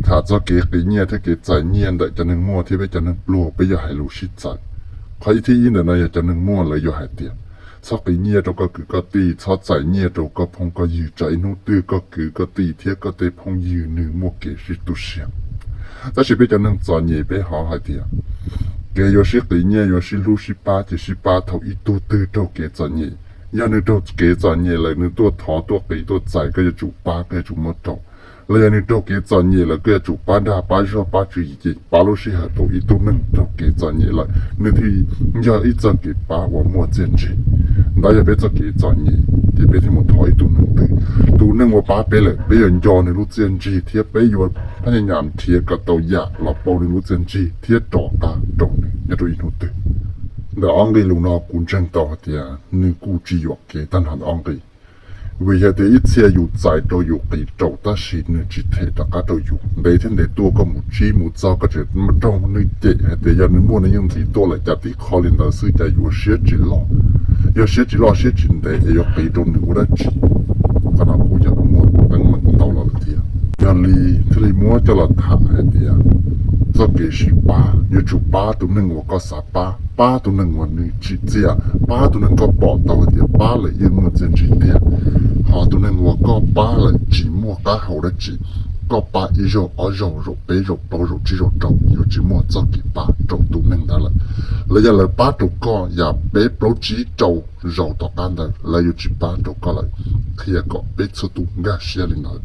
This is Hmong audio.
Tham txog kev qiv nyiaj thiab kev txais nyiaj ntawm cov neeg muaj thiab peb cov neeg pluag, peb yuav hais lus sib txawv. Qhov ib thib ib ntawm no yog cov neeg muaj lawv yuav hais tias, txhob qiv nyiaj rau koj kwv koj tij, txhob txais nyiaj rau koj phooj koj ywg, tsam ib hnub twg koj kwv koj tij thiab koj tej phooj ywg nws muaj kev sib tu siab. Tab sis peb cov neeg txom nyem peb ho hais tias, kev yuav sib qiv nyiaj yuav sib hlub sib pab ces sib pab thaum ib tug twg raug kev txom nyem. Yog nws raug kev txom nyem lawm nws tuaj thov tuaj qiv tuaj txais koj yuav tsum pab, koj yuav tsum muab rau. Los yog nws raug kev txom nyem lawm koj yuav tsum pab dag pab zog pab tswv yim, ces pab lub sij hawm thaum ib tug neeg raug kev txom nyem lawm nws thiaj yog ib txoj kev pab uas muaj txiaj ntsig. Ntawd yog peb txoj kev txom nyem ces peb thiaj mus thov ib tug neeg twg. Tus neeg uas pab peb lawm peb yuav nco nws lub txiaj ntsig thiab peb yuav phab nyas nrhiav kom tau yam los pauv nws lub txiaj ntsig thiab rov qab rau nws nyob rau ib hnub twg. Ntawm ob nqi lus no kuv ntseeg tau hais tias nws kuj tsis yuam kev tag nrho ntawm ob nqi. Vim hais tias ib txhia yus txais rau yus qiv rau tab sis nws tsis them rov qab rau yus, ntev thiab ntev tuaj koj mus tsib mus txog koj tseem raug nws cem hais tias yog nws muaj nws yeej nqis tuaj lawm, cas tib qho li ntawd xwb cas yuav siab tsis loj. Yog siab tsis loj siab tsis ntev es yuav qiv rau nws ua dab tsi? Qhov no kuj yog muaj teeb meem ntau los lawm thiab. Yog li thiaj li muab coj los tham hais tias txoj kev sib pab yuav tsum pab tus neeg uas koj xav pab, pab tus neeg uas nws tsim txiaj, pab tus neeg koj pom tau hais tias pab lawm yeej muaj txiaj ntsig tiag. Ho tus neeg uas koj pab lawm tsis muaj qab hau dab tsi, koj pab ib zaug ob zaug zaum peb zaum plaub zaum tsib zaum rau yuav tsis muaj txoj kev pab rau tus neeg ntawd lawm. Lawv yog lawv pab rau koj yam peb plaub tsib rau zaus tom qab ntawd lawv yuav tsis pab rau koj lawm. Qhia kom peb txhua tus nkag siab li ntawd.